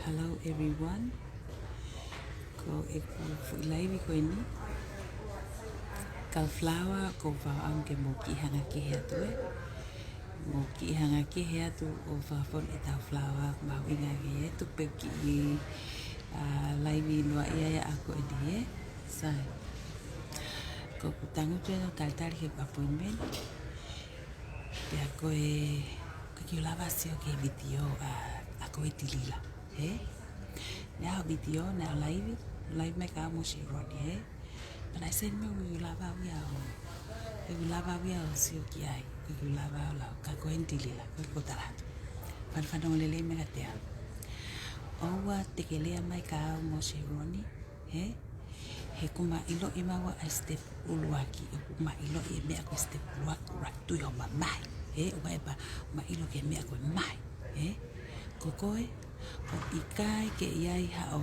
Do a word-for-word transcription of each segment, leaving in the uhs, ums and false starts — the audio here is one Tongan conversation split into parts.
Hello everyone. Ko ʻeku foʻi laivi ko eni. Kau Flower, ko Flower, ʻoku mou kiʻi hanga kehe atu ē. Mou kiʻi hanga kehe atu ʻo fakafonu ʻetau Flower, mahuʻinga ange ē, tuku pē kiʻi, ā, laivi noa ia ia ʻaku eni ē. Sai. Ko ʻeku tangutu ē ʻo talitali ki heʻeku appointment. Pea ko e, ko e kiʻi lava sio ki he vitiō, ā, ʻa ko e Tilila, ē? Naʻe ʻi ai e vitiō, naʻe ʻi ai e laivi, laivi mai kia au mo Sheroni, ē? Pea naʻe send mai ʻeku lava ia ʻo, ʻeku lava ia ʻo sio ki ai, ʻeku lava ʻo lau, ka ko e Tilila, ko e ko talatu. Fanafana lelei mai kiate au. ʻOua te ke lea mai kia au mo Sheroni, ē? He ʻoku ma ʻiloʻi maua ʻa e step ʻuluaki, ʻoku ma ʻiloʻi e meʻa ko e step ʻuluaki, ʻuluaki tui hoʻo mamahi, ē? ʻOua ʻe pehē ma ʻilo ki he meʻa ko e mahi, ē? Ko koe, ʻoku ʻikai ke ʻi ai haʻo,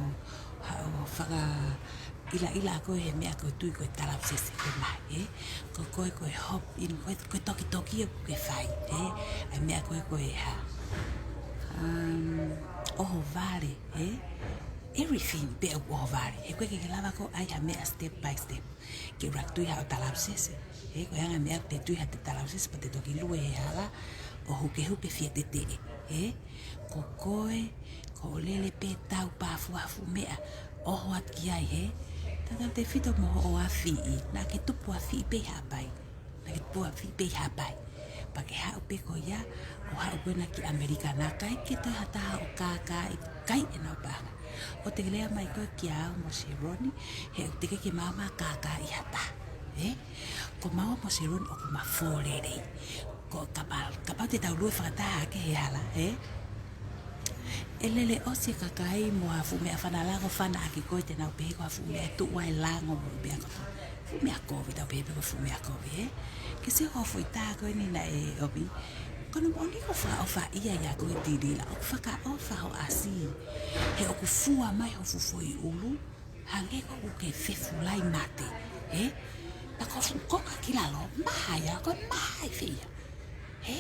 haʻo fakaʻilaʻila ʻa koe he meʻa ko e tui ko e talausese ko e mahi, ē? Ko koe ko e hop in, ko e, ko e tokitoki ʻoku ke fai, ē? ʻA e meʻa ko e ko e hā. Um, ʻohovale, ē? Everything pē ʻoku ʻohovale. He ʻoku ʻikai ke ke lava koe ʻai ha meʻa step by step. Ke ʻuluaki tui haʻo talausese. Ē, ko e anga e meʻa te tui haʻate talausese, pea te toki lue he hala, ʻo hukehuke fieteteʻe. Ē, ko koe, ko hoʻo lele pē tau pāfuafu meʻa, ʻoho atu ki ai, ē. Tautautefito mo hoʻo afiʻi, naʻa ke tupu afiʻi pē ʻi Haʻapai. Naʻa ke tupu afiʻi pē ʻi Haʻapai. Pea ke haʻu pē ko ia, ʻo haʻu ko ena ki ʻAmelika naʻa ʻikai ke toe ha taha ʻo kākaaʻi, ʻikai ʻenau paʻanga. ʻOua te ke lea mai koe kia au mo Sheroni, he ʻoku teʻeki ke ma ma kākaaʻi ha taha. Ē? Ko maua mo Sheroni ʻoku ma fōlelei. Ko kapau, kapau te tau lue fakataha hake he hala, ē? ʻE lele ʻosi e kakai mo ha fuʻu meʻa fana lango fana ʻaki koe te nau pehē ko ha fuʻu meʻa tuʻu ai lango mo e meʻa kotoa. Fuʻu meʻa kovi, tau pehē pē ko e fuʻu meʻa kovi, ē? Ke sio ki he foʻi tā ko eni naʻe ʻomi. Ko hono moʻoni ʻoku fakaʻofaʻia ia ko e Tilila, ʻoku fakaʻofa hoʻo ʻasi. He ʻoku fua mai ho fuʻu foʻi ʻulu, hangē ʻoku ke fefulai mate, ē? Pea ko e fuʻu konga ki lalo, maha ia, ko e maha ʻi fē ia. Ē?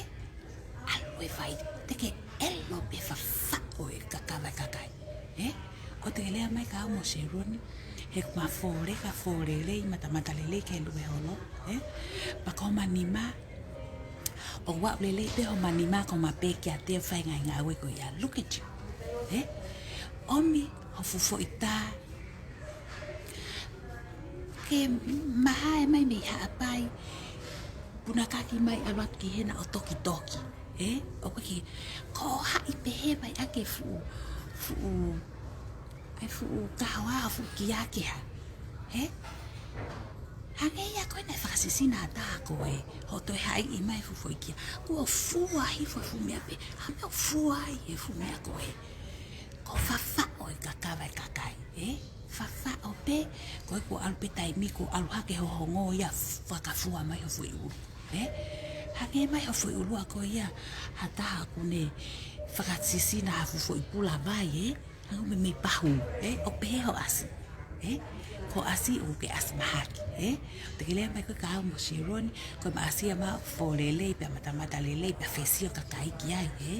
ʻAlu e vai, te ke ʻilo pē fafaʻo e kakava e kakai. Ē? ʻOua te ke lea mai kia au mo Sheroni, he ʻoku ma fōleka, fōlelei, matamata lelei ke lue holo, ē? Pea ko ma nima, ʻoku aʻu lelei pē ho ma nima ko ma pē kiate au fai e ngaahi ngāue ko ia. Look at you. Ē? ʻOmi ho fuʻu foʻi tā, ke mahae mai mei Haʻapai, punakaki mai ʻalu atu ki hena ʻo tokitoki, ē? ʻOku ke, ko e haʻi pehē mai ʻaki e fuʻu, fuʻu, ʻa e fuʻu kahoa, fuʻu kia kehe, ē? Hangē ia ko ena ʻe fakasisina ha taha koe, hoʻo toe haʻi mai fuʻu foʻi kia. Kuo fua hifo e fuʻu meʻa pē, ha meʻa ʻoku fua ai e fuʻu meʻa ko ē. Ko e fafaʻo e kakava e kakai, ē? Fafaʻo pē, ko e kuo ʻalu pē taimi, kuo ʻalu hake ho hongo ia fakafua mai ho foʻi ʻulu, ē? Hangē mai ho foʻi ʻulu ʻa koe ia, ha taha ʻoku ne fakasisina ha fuʻu foʻi pula vai, ē? Hangē ʻoku meimei pahu, ē? ʻOku pehē ho ʻasi, ē? Ko e ʻasi ʻoku ke ʻasi mahaki, ē? ʻOua te ke lea mai koe kia au mo Sheroni, ko e ma ʻasi ia ma fōlelei pea matamata lelei pea fesiʻi e kakai ki ai, ē?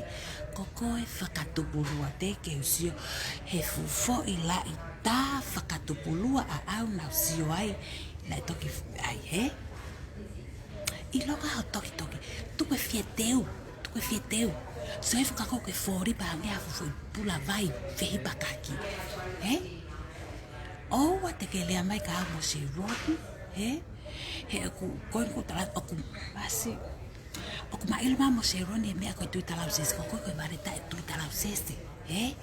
Ko koe fakatupulua, te ke u sio he fuʻu foʻi laʻi tā fakatupulua ʻaʻau naʻa ku sio ai, naʻe toki ai, ē? ʻIlonga hoʻo tokitoki, tuku e fie teu, tuku e fie teu. Sio hifo ka ʻoku ke fōlipa hangē ha fuʻu foʻi pula vai fehipakaki, ē? ʻOua te ke lea mai kia au mo Sheroni, ē? He ʻoku, ko eni ʻoku tala, ʻoku ma ʻasi, ʻoku ma ʻilo maua mo Sheroni e meʻa ko e tui talausese, ko koe ko e vale taʻe tui talausese, ē?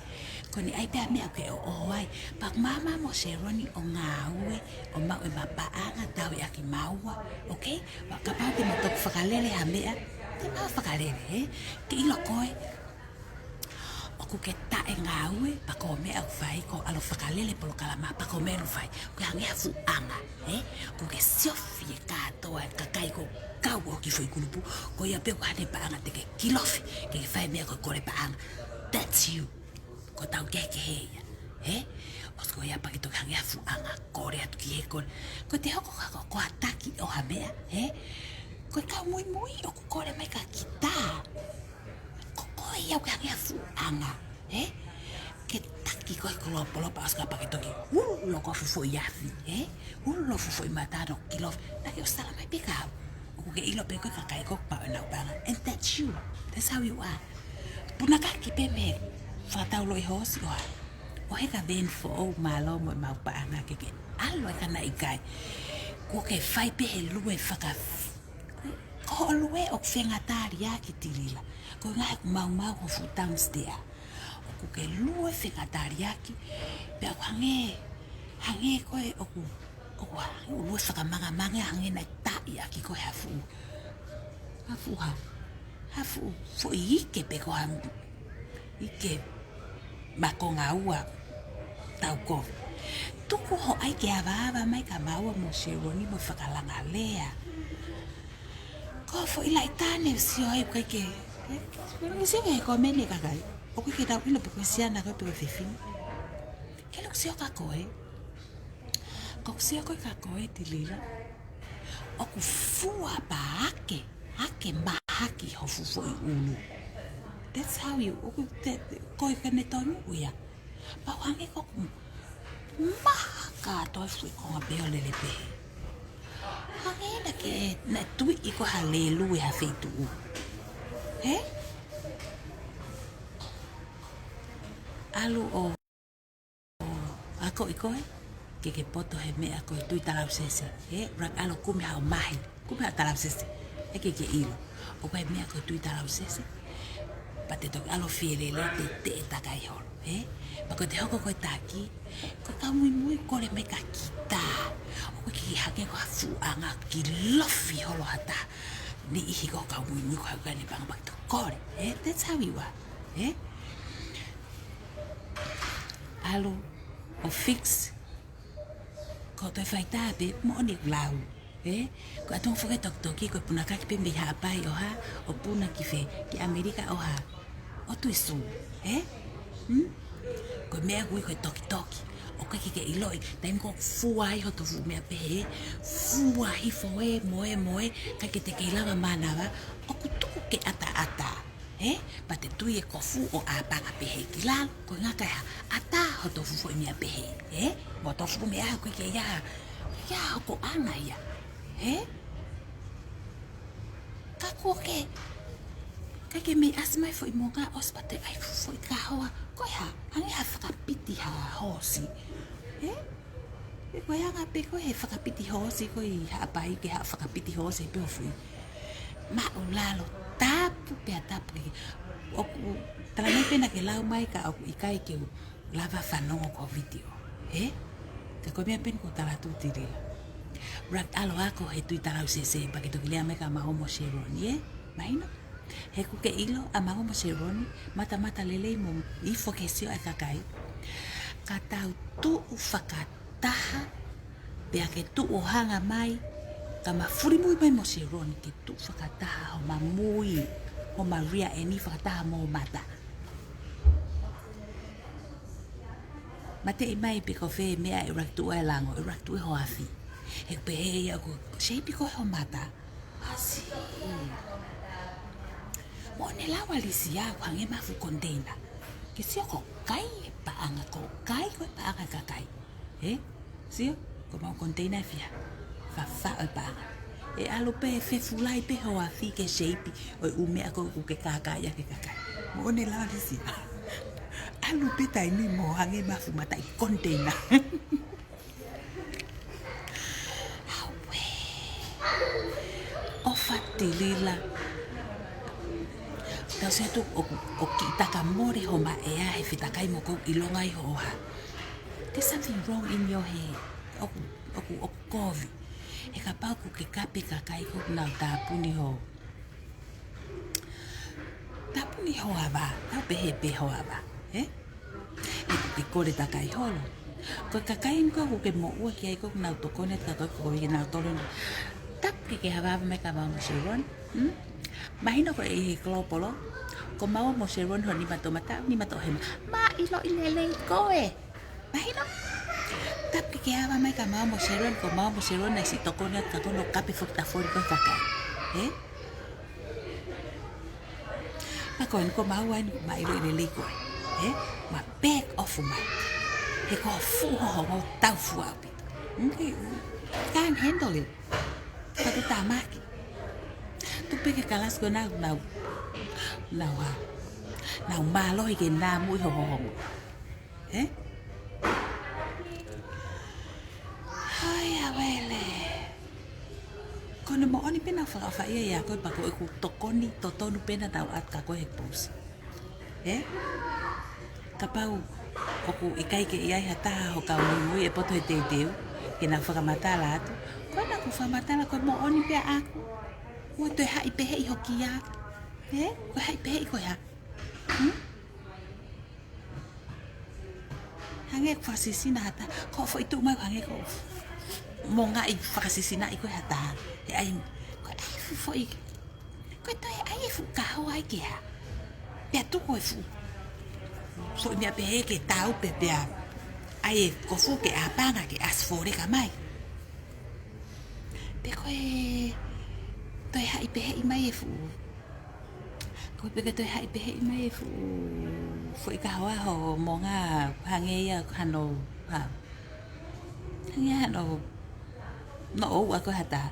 Ko eni ʻai pē ha meʻa ʻoku ke ʻoʻoho ai. Pea ʻoku ma ma mo Sheroni ʻo ngāue, ʻo maʻu ʻema paʻanga, tauhi ʻaki maua, okay? Pea kapau te ma toki fakalele ha meʻa, te ma fakalele, ē? Ke ʻilo koe, ʻoku ke taʻe ngāue, pea ko e meʻa ʻoku fai, ko e ʻalu fakalele polokalama, pea ko e meʻa ʻoku fai, ʻoku ke hangē ha fuʻu anga, ē? ʻOku ke siofi e kātoa e kakai ʻoku kau ʻo ki he foʻi kulupu, ko ia pē ʻoku ʻi ai haʻane paʻanga te ke kilofi, ke ke fai e meʻa ko e kole paʻanga. That's you. Ko hotau kehekehe ia, ē? ʻOsi ko ia pea ke toki hangē ha fuʻu anga, kole atu ki hē, kole. Ko ʻete hoko ko ha, ko ha taki ʻo ha meʻa, ē? Ko e kau muimui ʻoku kole mai kia kita. Ko koe ia ʻoku ke hangē ha fuʻu anga, ē? Ke Ki ko e koloa polopa aska pake toki. Ulu loko fufoʻi afi, ē? Ulu loko fufoʻi mata no kilo. Naʻa ke ʻosi tala mai pē kau. ʻOku ke ʻilo pē ko e kakai ko ē pau ʻenau paʻanga. And that's you. That's how you are. Punakaki pē mei he fakatau loi hoosi ʻo hā. ʻO heka veni foʻou mālō mo ʻemau paʻanga ke ke. ʻAlu e kana ʻikai. Kuo ke fai pē he lue faka-, ko hoʻo lue ʻoku fengataliaki Tilila. Ko e ngaahi ʻoku maumau ho fuʻu downstairs. ʻOku ke lue fengataliaki, pea ʻoku hangē, hangē ko ē ʻoku, ʻoku hangē ʻoku lue fakamangamanga hangē naʻe taaʻi ʻaki ko ē ha fuʻu, ha fuʻu ha, ha fuʻu foʻi ike pe ko ha ike makonga ua tau kovi. Tuku hoʻo ʻai ke avaava mai ka maua mo Sheroni mo fakalangalea. Ko e foʻi laʻi tā ne u sio ai ʻoku ʻikai ke, ne u sio ki he komeni ʻa e kakai. ʻOku ʻikai ke tau ʻilo pe ko e siana koe pe ko e fefine. Ke loko sio ka koe. Ko ʻeku sio ko ē ka koe Tilila. ʻOku fua pē ake, ake mahaki ho fuʻu foʻi ʻulu. That's how you, ʻoku te, ko e kene tonu ia. Pau hangē ko ʻeku maha kātoa e fuʻu konga pē ʻo lele pehē. Hangē naʻa ke, naʻe tuiʻi ko ha lelu ʻi ha feituʻu. Hē? ʻAlu ʻo, ʻo akoʻi koe, ke ke poto he meʻa ko e tui talausese. Hē? ʻUluaki ʻalu ʻo kumi haʻo mahi. Kumi haʻo talausese. ʻE ke ke ʻilo. ʻOku ʻi ai e meʻa ko e tui talausese. Pea te toki ʻalu ʻo fielele te, te e takai holo. Hē? Pea ko ʻete hoko ko e taki. Ko e kau muimui kole mai ka kita. ʻOku ʻikai ke hangē ko ha fuʻu anga ki lofi holo ha taha. Niʻihi ko e kau muimui ko ha kani panga paki to kole. Hē? That's how you are. Hē? ʻAlu ʻo fix. Ko e toe faitā pē, moʻoni ʻeku lau. Ē? Ko e ʻatunga foki e tokitoki, ko e punakaki pē mei Haʻapai ʻo hā, ʻo puna ki fē, ki ʻAmelika ʻo hā, ʻo tuisu. Ē? Hmm? Ko e meʻa ʻoku ui ko e tokitoki. ʻOku ʻikai ke ke ʻiloʻi, taimi ko ē ʻoku fua ai hoto fuʻu meʻa pehē, fua hifo ē, mo ē, mo ē, ʻikai ke te kei lava mānava, ʻoku tuku ke ʻataʻatā. Ē? Pea te tui e kofu ʻo ʻā panga pehē ki lalo, ko e ngaahi kai ha ʻatā hoto fuʻu foʻi meʻa pehē. Ē? Mo hoto fuʻu meʻa ʻoku ʻikai ke ʻi ai ha, ʻi ai ha hokoʻanga ia. Ē? Ka kuo ke, ʻikai ke mei ʻasi mai foʻi monga ʻosi pea te ʻai fuʻu foʻi kahoa. Ko e hā, hangē ha fakapiti ha hoosi. Ē? Pea ko e anga pē ko ē he fakapiti hoosi ko ē ʻi Haʻapai ke ha fakapiti hoosi pē ʻo fui. Maʻulalo tapu pea tapu ke. ʻOku tala mai pē naʻa ke lau mai ka ʻoku ʻikai ke u lava fanongo ki ho vitiō. Ē? Ka ko e meʻa pē eni ʻoku ou tala atu Tilila. ʻUluaki ʻalu ʻo ako he tui talausese pea ke toki lea mai ka maua mo Sheroni, ē? Mahino? He ʻoku ke ʻilo ʻa maua mo Sheroni, matamata lelei mo ifo ke sio ʻa e kakai. Ka tau tuʻu fakataha, pea ke tuʻu ʻo hanga mai, ka ma fulimui mai mo Sheroni ke tuʻu fakataha homa mui, homa rear ʻeni fakataha mo mata. Mateʻi mai pe ko fē meʻa ʻe ʻuluaki tuʻu ai e lango, ʻe ʻuluaki tuʻu ai ho afi. He ʻoku pehē ia ʻoku shape ko ē ho mata. ʻAsi. Mo ne lau ʻa Lisia ʻoku hangē ha fuʻu container. Ke sio ko e kai e paʻanga, ko e kai ko e paʻanga kakai. Ē? Sio? Ko ʻemau container ʻe fiha. Fafa ʻo e paʻanga. ʻE ʻalu pē fefulai pē ho afi ke shape ʻo e ʻū meʻa ko ē ʻoku ke kākaaʻi ʻaki e kakai. Mo ne lau ʻa Lisia. ʻAlu pē taimi mo hangē ha fuʻu mataʻi container. Auē. ʻOfa Tilila. Tau sio atu ʻoku, ʻoku kiʻi taka mole homa ʻea he fetakai mo ʻeku ʻilonga ʻi hoʻo hā. There's something wrong in your hair. ʻOku, ʻoku, ʻoku kovi. He kapau ʻoku ke kape kakai ʻoku nau tāpuni ho. Tāpuni ho ava, tau pehē pē ho ava, ē? ʻOku ke kole takai holo. Ko e kakai eni ko ē ʻoku ke moʻua ki ai ʻoku nau tokoni atu ka ko ē ʻoku ke nau tolo. Tapu ke ke avaava mai ka maua mo Sheroni, hmm? Mahino ko e ʻi he kolopolo, ko maua mo Sheroni ho nima toʻomataʻu, nima toʻohema. Ma ʻiloʻi lelei koe. Mahino? Tapu ke ke avaava mai ka maua mo Sheroni, ko maua mo Sheroni naʻe siʻi tokoni atu ka ko ʻenau kape foki ta foli ko e kakai. Ē? Pea ko eni ko maua eni ma ʻiloʻi lelei koe. ʻE, ma back off mai. He ko e fuʻu hohongo tau fua ʻaupito. Hmm? Can't handle it. Ka ko e tāmaki. Tuku pē ke kalasi ko ē nau, nau, nau hā. Nau mālohi ke nau muʻi hohongo. Ē? Hai, ʻa Vele. Ko ʻene moʻoni pē naʻa ku fakaʻofaʻia ia ko ē pea ko ʻeku tokoni totonu pē naʻa tau ʻatu kia koe he pousi. Ē? Kapau ʻoku ʻikai ke ʻi ai ha taha ho kau muimui ʻe poto he teuteu, ke nau fakamatala atu. Ko ena ʻoku fakamatala ko e moʻoni pē ʻaʻaku. ʻOua toe haʻi peheʻi ho kia. Ē? Ko e haʻi peheʻi ko e hā? Hmm? Hangē ʻoku fakasisina ha taha, ko e foʻi tuʻu mai hangē ko e mongaʻi fakasisinaʻi ko ē ha taha. He ʻai, ko e ʻai e fuʻu foʻi, ko e toe ʻai e fuʻu kahoa ai ke hā. Pea tuku e fuʻu, foʻi meʻa pehē ke tau pē pea ʻai e kofu ke ʻāpanga ke ʻasi fōleka mai. Pe ko e toe haʻi peheʻi mai e fuʻu Ko e peke toe haʻi peheʻi mai e fuʻu, foʻi kahoa ho monga hangē ia hano, hā. Hangē ia hano, no ou ako ha taha.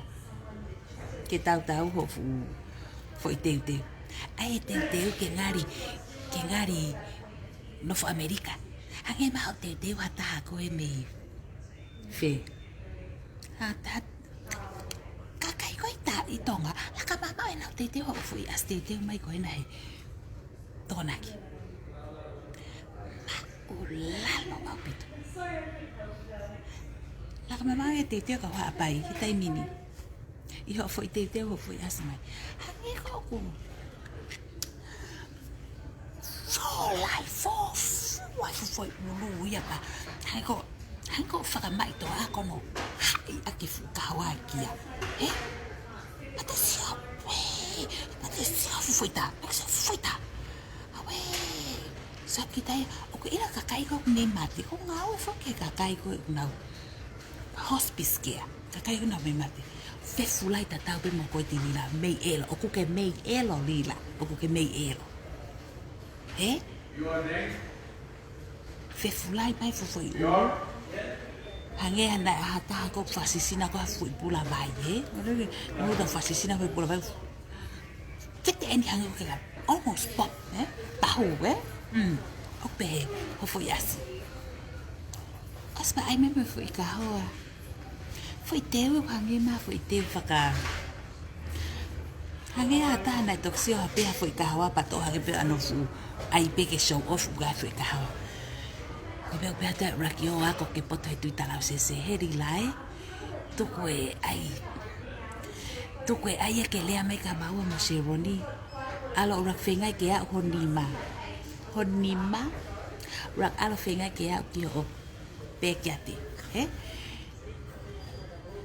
Ke tautau ho fuʻu, foʻi teuteu. ʻAi e teuteu ke ngali, ke ngali nofo ʻAmelika. Hangē mai ho teuteu ha taha ko ē mei fē. Ha taha, kakai ko ē ʻi Tonga, laka mamaʻo ʻenau teuteu ho foʻi ʻasi teuteu mai ko ena he Tokonaki. Māʻulalo ʻaupito. Laka mamaʻo e teuteu ka Haʻapai, he taimi ni. ʻI ho foʻi teuteu ho foʻi ʻasi mai. Hangē ko ʻoku fōlai, fōfua e fuʻu foʻi ʻulu ia pea. Hangē ko, hangē ko e fakamaʻi toʻa ko hono haʻi ʻaki e fuʻu kahoa kia. Ē? Mate sio, ē. Mate sio fuʻu foʻi tā. Mate sio fuʻu foʻi tā. ʻAuē. Sio ki tai, ʻoku ʻi ai e kakai ko ē mei mate. ʻOku ngāue foki e kakai ko ē ʻoku nau hospice care. Kakai ʻoku nau mei mate. Fefulai tatau pē mo koe Tilila, mei ʻelo, ʻoku ke mei ʻelo Lila, ʻoku ke mei ʻelo. Ē? Fefulai mai fuʻu foʻi ʻulu. Hangē ha naʻe ha taha ko ē fakasisina ko ē ha foʻi pula vai, ē? Nō ta fakasisina foʻi pula vai. Fete eni hangē ko e almost pop, ē? Pahu, ē? Mm. ʻO pehē, ho foʻi ʻasi. ʻAsi pea ʻai mai mo e foʻi kahoa. Foʻi teu, hangē mai foʻi teu faka-, hangē ha taha naʻe toki sio ha pē ha foʻi kahoa pea toʻo hake pē ʻo ʻai pē ke show off ʻuhinga foʻi kahoa. Ko e meʻa pē ha taha ʻuluaki ʻo ako ke poto he tui talausese he Lila ē. Tuku e ʻai. Tuku e ʻai ia ke lea mai kia maua mo Sheroni. ʻAlu ʻo ʻuluaki feingaʻi ke aʻu ho nima. Ho nima. ʻUluaki ʻalu feingaʻi ke aʻu ki hoʻo pekiate, ē?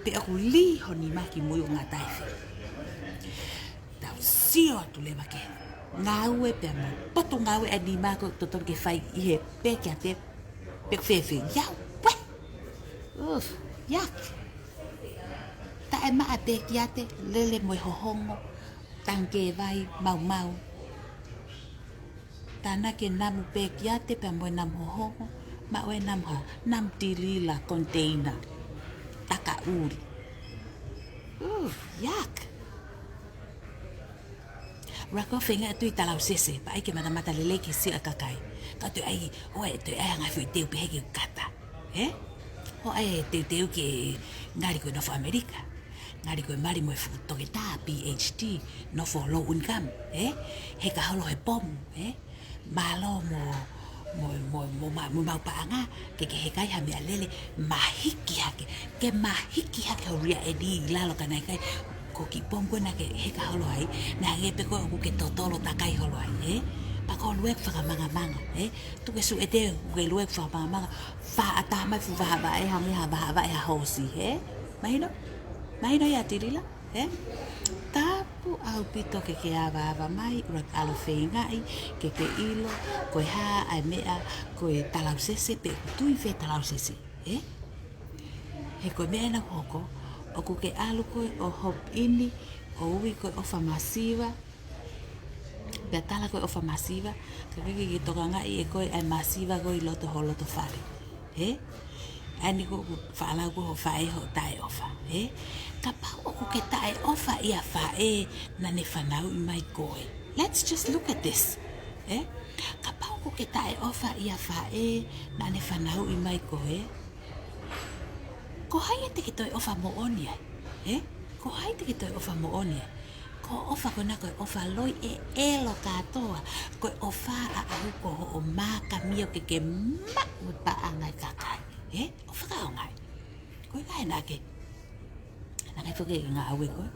Pe ʻoku lī ho nima ki mui ʻo ngata ai fē. Tau sio atu leva ki he ngāue pea mo e potungāue ʻa e nima ko ē ʻoku totonu ke fai ʻi he pekiate pe ʻoku fēfē. Iau, pue! Uf, yuck. Taʻemaʻa pekiate, lele mo e hohongo, tangikē vai, maumau. Tānaki e namu pekiate pea mo e namu hohongo, maʻu e namu hā, namu Tilila, container, takaʻuli. Uf, yuck. ʻUluaki ʻo feingaʻi ʻo tui talausese, pea ʻai ke matamata lelei ke sio e kakai. Ka toe ʻai, ʻoua ʻe toe ʻai ha ngaahi foʻi teu pehē ke kata. Ē? ʻOua ʻe teuteu ke ngali ko e nofo ʻAmelika. Ngali ko e mali mo e fuʻu toketā, PhD, nofo low income, ē? Heka holo he pomu, ē? Mālō mo, mo, mo, mo, ma-, mo mau paʻanga, ke ke heka ai ha meʻalele, mahiki hake, ke mahiki hake ho ria eni ʻi lalo ka naʻe ʻikai, ko e kiʻi pomu ko ē naʻa ke heka holo ai, naʻe hangē pē ko ē ʻoku ke totolo takai holo ai, ē? Pea ko e ʻuluaki fakamangamanga, ē? Tuku e suʻe teu, ʻoku ke ʻuluaki fakamangamanga, faʻa tā mai fuʻu vahavaʻe, hangē ha vahavaʻe ha hoosi, ē? Mahino? Mahino ia Tilila? Ē? Tapu ʻaupito ke ke avaava mai, ʻuluaki ʻalu ʻo feingaʻi, ke ke ʻilo, ko e hā ʻa e meʻa, ko e talausese, pe ʻoku tui fē talausese, ē? He ko e meʻa ena ʻoku hoko, ʻoku ke ʻalu koe ʻo hop in, ʻo ui ko ē ʻofa masiva, Pea tala ko e ʻofa masiva, ka ke, ke, ke tokangaʻi ʻe koe ʻa e masiva ko ē ʻi loto ho loto fale. Ē? ʻA eni ko ē ʻoku faʻa lau ko ē hoʻo faʻē hoʻo taʻeʻofa. Ē? Kapau ʻoku ke taʻeʻofa ʻi ha faʻē naʻa ne fanauʻi mai koe. Let's just look at this. Ē? Kapau ʻoku ke taʻeʻofa ʻi ha faʻē naʻa ne fanauʻi mai koe. Ko hai ʻe te ke toe ʻofa moʻoni ai? Ē? Ko hai te ke toe ʻofa moʻoni ai? Ko e ʻofa ko ena ko e ʻofa loi ʻe ʻelo kātoa. Ko e ʻofa ʻaʻahu ko hoʻo mākami ʻo ke ke maʻu e paʻanga ʻa e kakai. Ē? ʻOfa ka ongai. Ko e kae naʻa ke. Naʻa ke foki ke ngāue ko ē.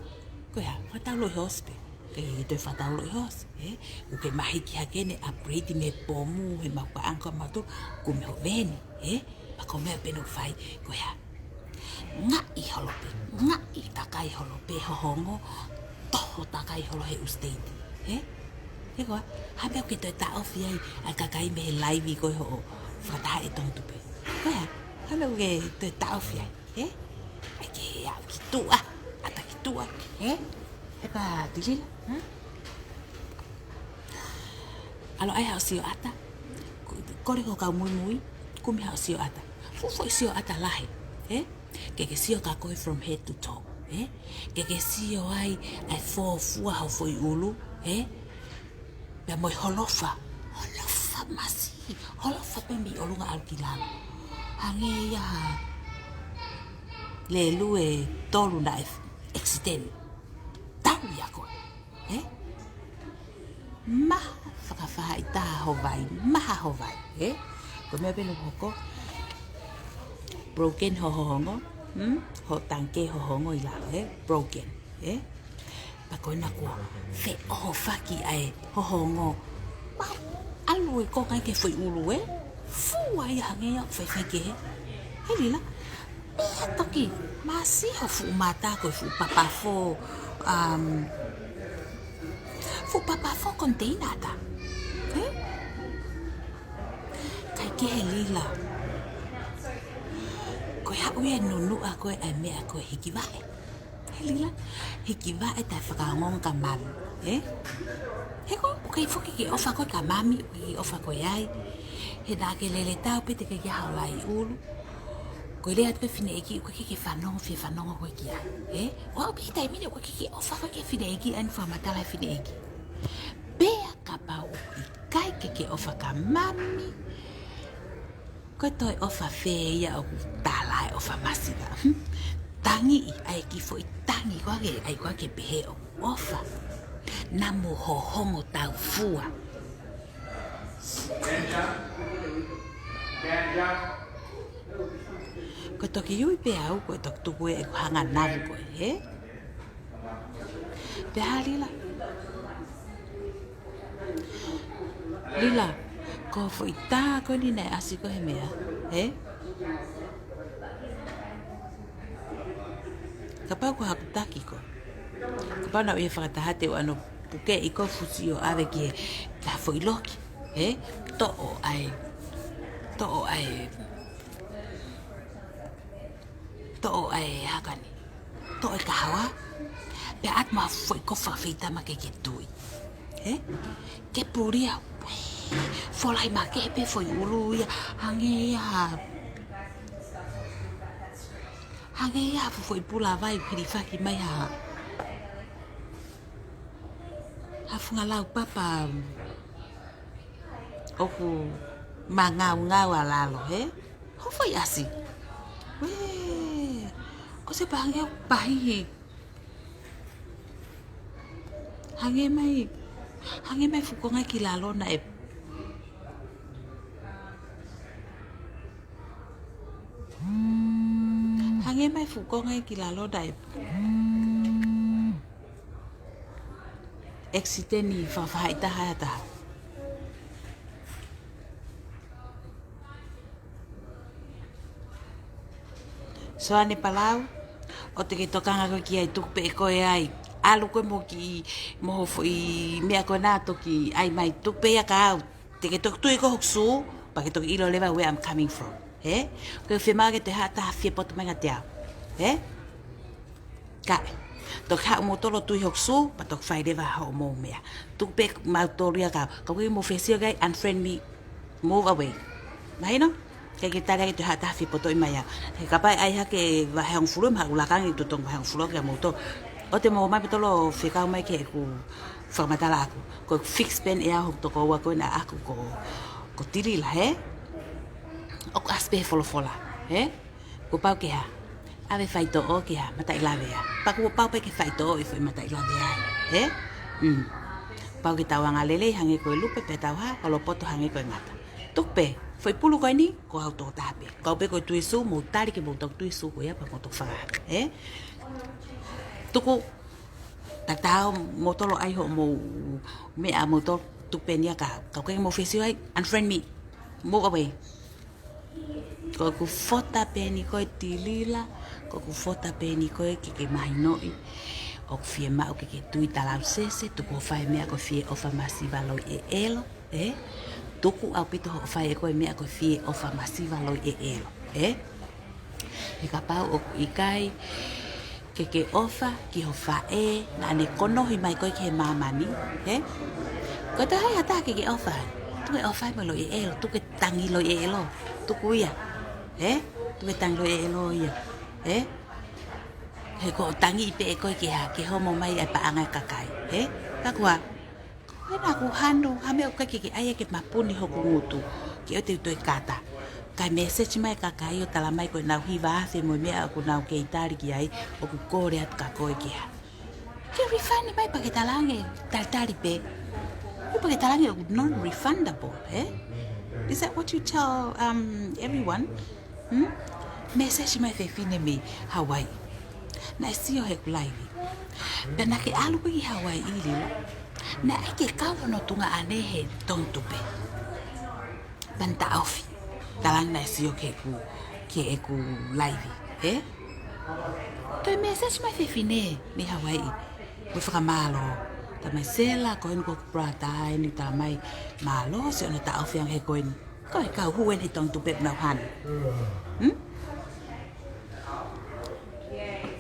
Ko e hā, fakatau loi hoosi pē. Ke ke toe fakatau loi hoosi. Ē? ʻOku ke mahiki hake ʻene upgrade mei he pomu, he mau paʻanga ko ē mautolu, kumi ho veni. Ē? Pea ko e meʻa pē naʻa ku fai, ko e hā. Ngaʻi holo pē, ngaʻi takai holo pē hohongo, toho takai holo he ʻū state. Ē? Ē ko e hā, hā meʻa ʻoku ke toe taʻofi ai ʻa e kakai mei he live ko ē hoʻo fakataha ʻi Tonga Tupe. Ko e hā, hā meʻa ʻoku ke toe taʻofi ai, ē? ʻAi ke aʻu ki tuʻa, ʻata ki tuʻa, ē? Ē ko e hā, Tilila, hmm? ʻAlu ʻai haʻo sioʻata, kole ko e kau muimui, kumi haʻo sioʻata. Fuʻu foʻi sioʻata lahi, ē? Ke ke sio ka ko e from head to toe, ē? Ke ke sio ai ʻa e fuofua ho foʻi ʻulu, ē? Pea mo e holofa, holofa masiva, holofa pē mei ʻolunga ʻalu ki lalo. Hangē ia ha lelu ʻe tolu naʻe accident. Tau ia ko ē. Ē? Maha fakafaʻahitaha ho vai, maha ho vai, ē? Ko e meʻa pē naʻe hoko. Broken ho hohongo, hmm? Ho tangikē hohongo ʻi lalo, ē? Broken, ē? Pea ko ena kuo feʻohofaki ʻa e hohongo. Mau ʻalu ʻo konga ki he foʻi ʻulu, ē? Fua ia hangē ia ʻoku faifai kehe. Hei Lila. Pea toki masi ho fuʻu mata ko e fuʻu papafō, um, fuʻu papafō container ʻatā. Ē? Kae kehe Lila. Ko e haʻu ia ʻe nunuʻa ko ē ʻa e meʻa ko e hikivaʻe. Hei Lila, hikivaʻe taʻefakaongoongo ka mami, ē? He ko ē, ʻoku ʻikai foki ke ʻofa koe ka mami, ʻoku ʻikai ʻofa koe ai. He naʻa ke lele tau pē teʻeki ai ke ʻi ai haʻo lai ʻulu. Ko e lea atu pē fineʻeiki, ʻoku ʻikai ke fanongo, fie fanongo koe ki ai, ē? ʻO aʻu pē ki he taimi ni, ʻoku ʻikai ke ʻofa koe ki he fineʻeiki, ʻa eni fakamatala ʻa e fineʻeiki. Pea kapau ʻoku ʻikai ke ke ʻofa ka mami, ko e toe ʻofa fē ia ʻoku tala e ʻofa masiva? Hmm? Tangi ʻi ai ki foʻi tangi ko ē ke, ʻai ko ē ke pehē ʻoku ʻofa. Namu hohongo tau fua. Ko e toki ui pē au, ko e toki tuku ē ʻeku hanga navu ko ē, ē? Pea hā Lila. Lila, ko e foʻi tā ko eni naʻe ʻasi ko ē he meʻa, ē? Kapau ko haku taki ko ē. Kapau naʻa ʻoku ʻi ai ha fakataha te u ʻano pukeʻi ko ē fusi ʻo ʻave ki he taha foʻi loki, ē? Toʻo ʻa e, toʻo ʻa e, toʻo ʻa e hā ka ni. Toʻo e kahawa. Pea ʻatu mo ha foʻi kofu fakafeitama ke ke tui. Ē? Ke pulia. Folahi makehe pē foʻi ʻulu ia. Hangē ia ha, hangē ia ha fuʻu foʻi pula vai ʻoku hilifaki mai ha, ha funga laupapa ʻoku mangaungau ʻa lalo, ē? Ho foʻi ʻasi. Uē. Ko e sio pē hangē ʻoku pahihi. Hangē mai, hangē mai fuʻu konga ki lalo naʻe. Hangē mai fuʻu konga ki lalo naʻe. Accident ʻi fakafaʻahitaha ʻe taha. Soane Palau, ʻoua te ke tokanga koe ki ai, tuku pē ʻe koe ai. ʻAlu koe mo kiʻi, mo ho foʻi meʻa ko ena toki ʻai mai, tuku pē ia kia au. Te ke toki tui ko hoku sū, pea ke toki ʻilo leva where I'm coming from. Ē? Ko e fiemaʻu ke toe haʻu ha taha fie poto mai kiate au. Ē? Kae. Toki haʻu moutolu ʻo tui hoku sū, pea toki fai leva hoʻomou meʻa. Tuku pē mautolu ia ka, ka ʻoku ʻikai ke mou fie sio ki ai, unfriend me, move away. Mahino? ʻIkai ke tali ange ʻe ha taha ha fie potoʻi mai au. He kapau ʻe ʻai hake vahe hongofulu, mahalo ʻe laka ange ʻeku totongi vahe hongofulu kiate moutolu. ʻOua te mou ō mai moutolu ʻo fekau mai ki heʻeku fakamatala ʻaʻaku. Ko e fix pē eni ʻa hoku tokoua ko ena ʻaʻaku ko, ko Tilila, hē? ʻOku ʻasi pē he folofola, hē? Kuo pau ke hā? ʻAve faitoʻo ki ha mataʻi lavea. Pea kuo pau pē ke faitoʻo e foʻi mataʻi lavea ai, hē? Mm. Pau ke tau angalelei hangē ko e lupe pea tau hā, kolopoto hangē ko e ngata. Tuku pē, foʻi pulu ko eni, ko au tokotaha pē. Ko au pē ko e tui sū, mou tali ke mou toki tui sū ko ia pea mou toki fakahā, hē? Tuku, tatau moutolu ʻai hoʻomou meʻa moutolu, tuku pē eni ia ka, ka ʻoku ʻikai ke mou fie sio ai, unfriend me, move away. Ko ʻeku fota pē eni koe Tilila, ko ʻeku fota pē eni koe ke ke mahinoʻi ʻoku fiemaʻu ke ke tui talausese, tuku hoʻo fai e meʻa ko e fie ʻofa masiva loi ʻeʻelo, ē? Tuku ʻaupito hoʻo fai ʻe koe e meʻa ko e fie ʻofa masiva loi ʻeʻelo, ē? He kapau ʻoku ʻikai ke ke ʻofa ki ho faʻē naʻa ne konohi mai koe ki he māmani, hē? Ko e taha ia ha taha ke ke ʻofa ai. Tuku ke ʻofa ai mo e loi ʻeʻelo, tuku ke tangi loi ʻeʻelo. Tuku ia, hē? Tuku ke tangi loi ʻeʻelo ia, hē? He ko hoʻo tangi pē ʻe koe ke hā, ke homo mai e paʻanga e kakai, hē? Ka kuo hā, ko ena ʻoku hanu, ha meʻa ʻoku ʻikai ke ke ʻai ke mapuni hoku ngutu, ke ʻoua te u toe kata. Kae message mai e kakai ʻo tala mai ko ʻenau hiva afe mo e meʻa ʻoku nau kei tali ki ai, ʻoku kole atu kia koe ke hā, ke refund mai pea ke talaange, talitali pē. Pea ke talaange ʻoku non-refundable, hē? Is that what you tell, um, everyone? Hmm? Message mai e fefine mei Hawaii. Naʻe sio heʻeku laivi. Pea naʻa ke ʻalu ki Hawaii, Lila, naʻe ʻai ke kau hono tuongaʻane he tongi tupe. Pea ne taʻofi. Talaange naʻe sio ki heʻeku, ki heʻeku laivi, hē? Toe message mai e fefine mei Hawaii. Mo e fakamālō. Tala mai, Sela, ko eni ko hoku brother eni, tala mai, mālō siʻono taʻofi ange he ko eni. Ko e kau hū eni he tongi tupe ʻoku nau hanu. Hmm?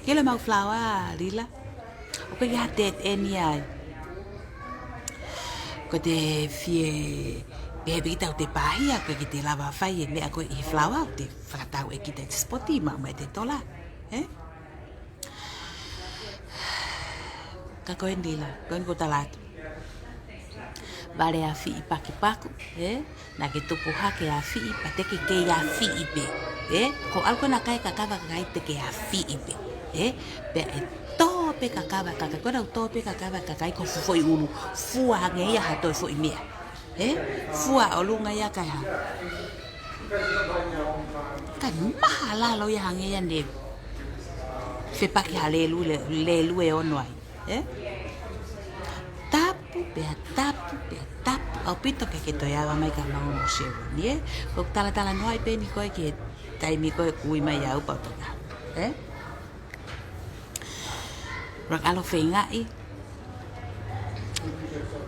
Ke ʻilo ʻemau flower, Lila. ʻOku ʻikai ke ʻi ai ha dead end ai. Ko ʻete fie pehē pē kita ʻoku te pāhia, ʻoku ʻikai ke te lava fai e meʻa ko ē ʻi he flower, ʻoku te fakatau ʻe kita ʻete spot ʻi maʻu mai ʻete tola, hē? Ka ko eni Lila, ko eni ʻoku ou tala atu. Vale afiʻi pakipaku, ē? Naʻa ke tupu hake afiʻi, pea te ke kei afiʻi pē, ē? Ko e ʻalu ko ē ʻo kai e kakava ʻa e kakai te ke afiʻi pē, ē? Pea ʻe tō pē e kakava ʻa e kakai, ko ʻenau tō pē e kakava ʻa e kakai ko e fuʻu foʻi ʻulu, fua ange ia ha toe foʻi meʻa. Ē? Fua ʻolunga ia kae hā. Kae maha lalo ia hangē ia ne fepaki ha lēlue, lēlue ʻe ono ai. Ē? Tapu, pea tapu, pea tapu. ʻAupito ke ke toe ava mai kia Maua mo Sheroni, ē? ʻOku ou talatalanoaʻi pē eni koe ki he taimi ko ē ʻoku ui mai au pea u toka. Ē? Rak alo feingaʻi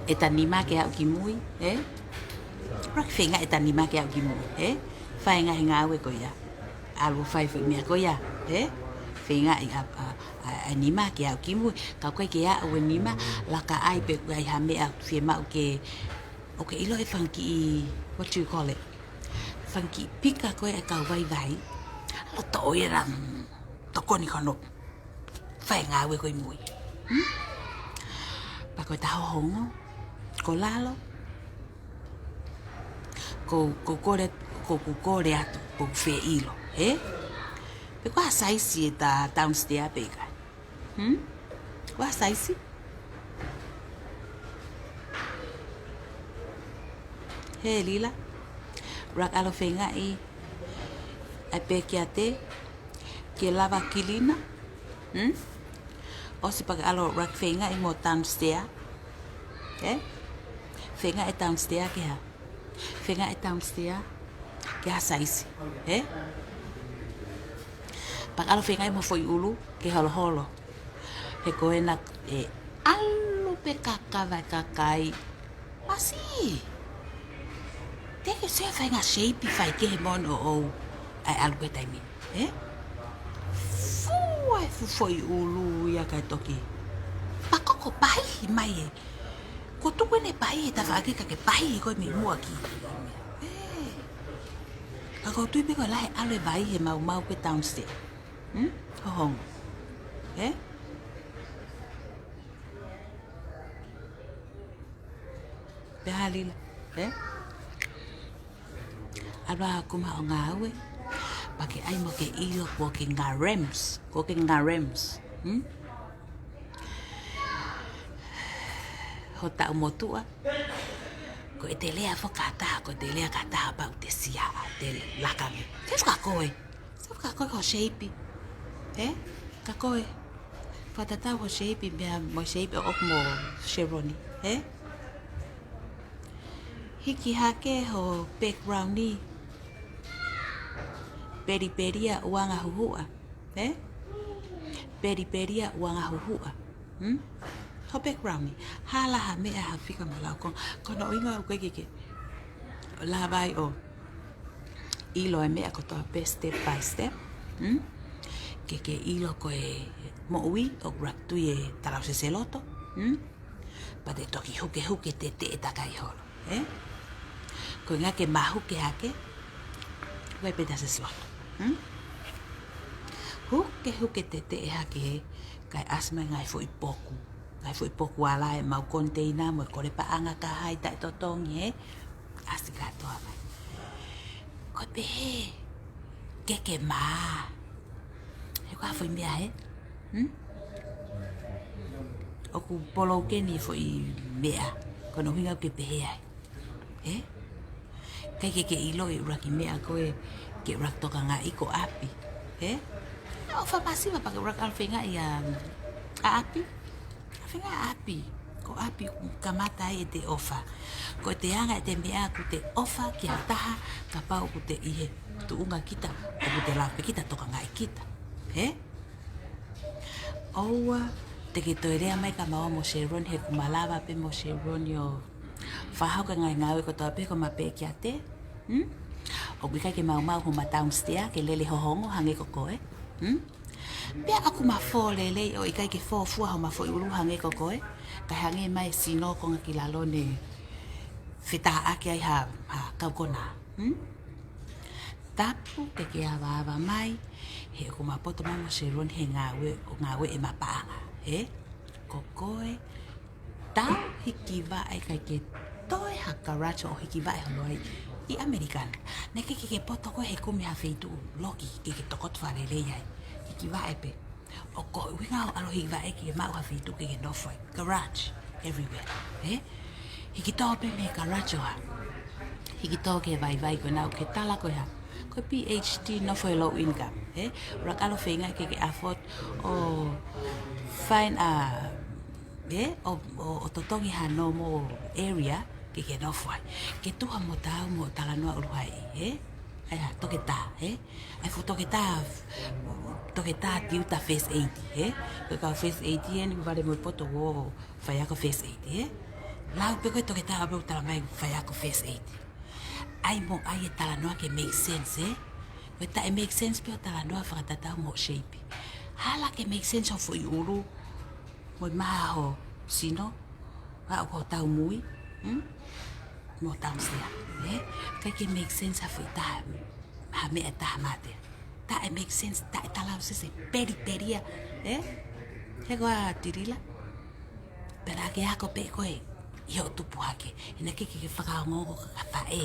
ʻeta nima ke aʻu ki mui, ē? Rak feingaʻi ʻeta nima ke aʻu ki mui, ē? Fai e ngaahi ngāue ko ia. ʻAlu fai foʻi meʻa ko ia, ē? Feingaʻi ʻa, ʻa, ʻa, ʻa e nima ke aʻu ki mui. Ka ʻoku ʻikai ke aʻu e nima, laka ai pē ʻoku ʻi ai ha meʻa fiemaʻu ke, ʻoku ke ʻilo e fanga kiʻi, what do you call it? Fanga kiʻi pika ko ē ʻa e kau vaivai. ʻAlu toʻo ia na, mm, tokoni ki hono fai e ngāue ko ē ʻi mui. Hmm? Pea ko ʻeta hohongo, ko lalo, ʻoku ou, ʻoku ou kole, ʻoku ou kole atu, ʻoku ou fie ʻilo, ē? Pe ko e hā e saisi ʻeta downstairs pe ʻikai? Hmm? Ko e hā e saisi? Hē Lila, rak alo feingaʻi ʻai pē kiate, ke lava kilina. Hmm? ʻOsi pea ke alo rak feingaʻi mo downstairs. Ē? Feingaʻi downstairs ke hā? Feingaʻi downstairs ke hā e saisi. Ē? Pea ke alo feingaʻi mo e foʻi ʻulu ke holoholo. He ko ena ʻe ʻalu pē e kakava ʻa e kakai. ʻAsi. Te ke sio he faʻahinga shape ʻi he fai ki he mono ʻoʻou. ʻAi ʻalu pē taimi. Ē? Fua e fuʻu foʻi ʻulu ia kae toki Ko e pahihi mai ē. Ko e tuku ʻene pahihi he tafaʻaki ka ke pahihi koe mei muʻa ki. Ē. Ka ʻoku ou tui pē ko e lahi ʻalu e vai he maumau ko e downstairs. Hmm? Hohongo. Ē? Pea Lila. Ē? ʻAlu ā ʻo kumi haʻo ngāue. Pea ke ʻai mo ke ʻilo kuo ke ngarems. Kuo ke ngarems. Hmm? Ho taʻu motuʻa. Ko ʻete lea foki ki ha taha, ko ʻete lea ki ha taha pau te sia, te laka ange. Te faka koe. Te faka koe ho shape. Ē? Ka koe. Fakatatau ho shape, meʻa mo shape ʻoʻoku mo Sheroni. Ē? Hiki hake ho background ni. Pelipelia uanga huhuʻa. Ē? Pelipelia uanga huhuʻa. Hmm? Ho background ni. Hala ha meʻa ha fika ma lau ko. Ko hono ʻuhinga ʻoku ʻikai ke ke. Lava ai ʻo. ʻIlo e meʻa kotoa pē step by step. Hmm? Ke ke ʻilo ko e moʻui ʻoku ʻuluaki tui e talausese loto. Hmm? Pea te toki hukehuke teteʻe takai holo. Ē? Ko e ʻuhinga ke mahuke hake, ʻoku ʻi ai pē talausese loto. Hmm? Hukehuke teteʻe hake, kae ʻasi mai ngaahi foʻi poku. Ngaahi foʻi poku ala ʻemau container, mo e kole paʻanga ka hai taʻetotongi, ē? ʻAsi kātoa mai. Ko e pehē, ke ke mā. He ko e hā foʻi meʻa ē? Hmm? ʻOku polokeni foʻi meʻa. Ko hono ʻuhinga ke pehē ai. Ē? ʻIkai ke ke ʻilo e ʻuluaki meʻa ko ē ke ʻuluaki tokangaʻi ko ʻapi. Ē? ʻOfa masiva pea ke ʻuluaki ʻalu feingaʻi ʻa, ʻa ʻapi. Feinga ʻapi. Ko ʻapi kamata ai ʻete ʻofa. Ko ʻete anga ʻete meʻa ʻoku te ʻofa ki ha taha kapau ʻoku te ʻi he tuʻunga kita, ʻoku te lava pē kita tokangaʻi kita. Ē? ʻOua te ke toe lea mai ka mau mo Sheroni he ʻoku ma lava pē mo Sheroni ʻo fakahoko e ngaahi ngāue kotoa pē ko ma pē kiate. Hmm? ʻOku ʻikai ke maumau homa downstairs ke lele hohongo hangē ko koe. Hmm? Pea ʻoku ma fō lelei ʻo ʻikai ke fōfua homa foʻi ʻulu hangē ko koe. Kae hangē mai sino konga ki lalo ne fetāʻaki ai ha, ha kau konā. Hmm? Tapu ke ke avaava mai, he ʻoku ma poto mai mo Sheroni he ngāue, ʻo ngāue ʻema paʻanga, ē? Ko koe, tau hiki vaʻe kae ke toe ha garage ʻo hiki vaʻe holo ai ʻi ʻAmelika na. Naʻe ʻikai ke ke poto koe he kumi ha feituʻu loki ke ke tokoto fakalelei ai. Hiki vaʻe pē. ʻOku ʻuhinga ʻo ʻalu hiki vaʻe ke maʻu ha feituʻu ke ke nofo ai. Garage everywhere. Ē? Hiki tō pē mei he garage ʻo hā. Hiki tō ki he vaivai ko ena ʻoku ke tala ko e hā. Ko e PhD nofo he low income. Ē? ʻUluaki ʻalu feinga ke ke afford ʻo find a, ē? ʻO, ʻo, ʻo totongi ha normal area ke ke nofo ai. Ke tuha mo tau mo talanoa ʻuluhai. Ē? ʻAi ha toketā, ē? ʻAi fuʻu toketā, toketā tiuta first aid, ē? Ko e kau first aid eni ʻoku vale mo e poto ʻo faiako first aid, ē? Lau pē ko e toketā ʻo pē ʻoku tala mai faiako first aid. ʻAi mo ʻai e talanoa ke make sense, ē? Ko e taʻe make sense pē ʻo talanoa fakatatau mo shape. Hala ke make sense ho foʻi ʻulu, mo e maha ho sino, ʻa ʻoku ho taumui, hmm? Mo downstairs, ē? ʻIkai ke make sense ha foʻi taha, ha meʻa taha mate. Taʻe make sense, taʻe talausese, pelipelia, ē? He ko ā Tilila. Pea naʻa ke ako pē koe, ʻi hoʻo tupu hake. He naʻe ʻikai ke ke fakaongoongo ka ka faʻē,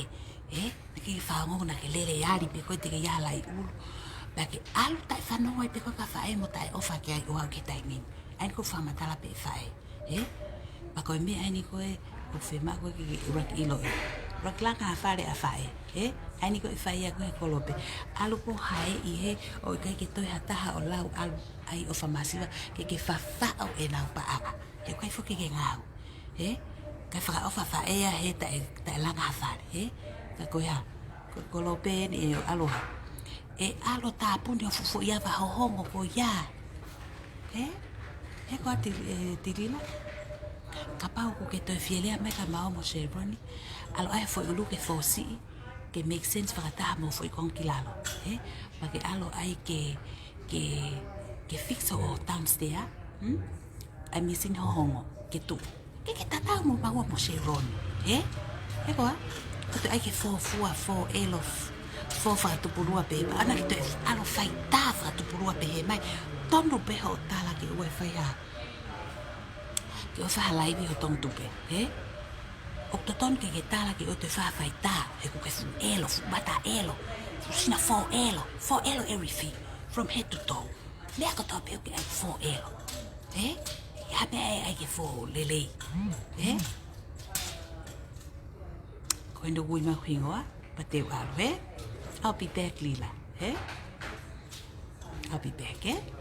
ē? Naʻe ʻikai ke fakaongoongo naʻa ke lele ʻali pē koe te ke ʻi ai ha lai ʻulu. Pea ke ʻalu taʻe fanongo ai pē koe ka faʻē mo taʻe ʻofa ki ai ʻo aʻu ki he taimi ni. ʻA eni ʻoku fakamatala pē faʻē. Ē? Pea ko e meʻa eni ko ē, ʻoku fiemaʻu ko ē ke ke ʻuluaki ʻilo ē. ʻUluaki langa ha fale ʻa faʻē. Ē? ʻA eni ko e fai ia ko ē he kolope. ʻAlu pē ʻo haeʻi hē, ʻo ʻikai ke toe ha taha ʻo lau ʻalu ai ʻofa masiva, ke ke fafaʻo ʻenau paʻanga. He ʻoku ʻikai foki ke ngāue. Ē? Kae fakaʻofa faʻē ia he taʻe, taʻe langa ha fale. Ē? Ka ko e hā. Ko, kolope eni ʻe ʻalu hā. ʻE ʻalu ʻo tāpuni hoʻo fuʻu foʻi ava hohongo ko ia. Ē? He ko ā Til-, ē, Tilila. Kapau ʻoku ke toe fie lea mai ka mau mo Sheroni. ʻAlu ʻai foʻi ʻulu ke fōsiʻi. Ke make sense fakataha mo foʻi konga ki lalo. Ē? Pea ke ʻalu ʻai ke, ke, ke fix hoʻo downstairs. Hmm? ʻAi mīsini hohongo ke tuʻu. Ke ke tatau mo maua mo Sharon, hē? Hē koā? Ko e toe ʻai ke fō fua, fō ʻelo, fō fakatupulua pē, pea ʻoua ke toe ʻalu ʻo faitā fakatupulua pē hē mai. Tonu pē hoʻo tala ke ʻoua ʻe fai ha, ke ʻoua ʻe fai ha laivi ho tongo tupe, hē? ʻOku totonu ke ke tala ke ʻoua ʻe toe fai ha faitā, he ʻoku ke fuʻu ʻelo, fuʻu mata ʻelo, fuʻu sina fō ʻelo, fō ʻelo everything, from head to toe. Meʻa kotoa pē ʻoku ke ʻai fō ʻelo. Hē? ʻE ha meʻa ʻe ʻai ke fō lelei. Hē? Ko ena ʻoku ui mai ho hingoa, pea te u ʻalu, hē? I'll be back, Lila, hē? I'll be back, hē?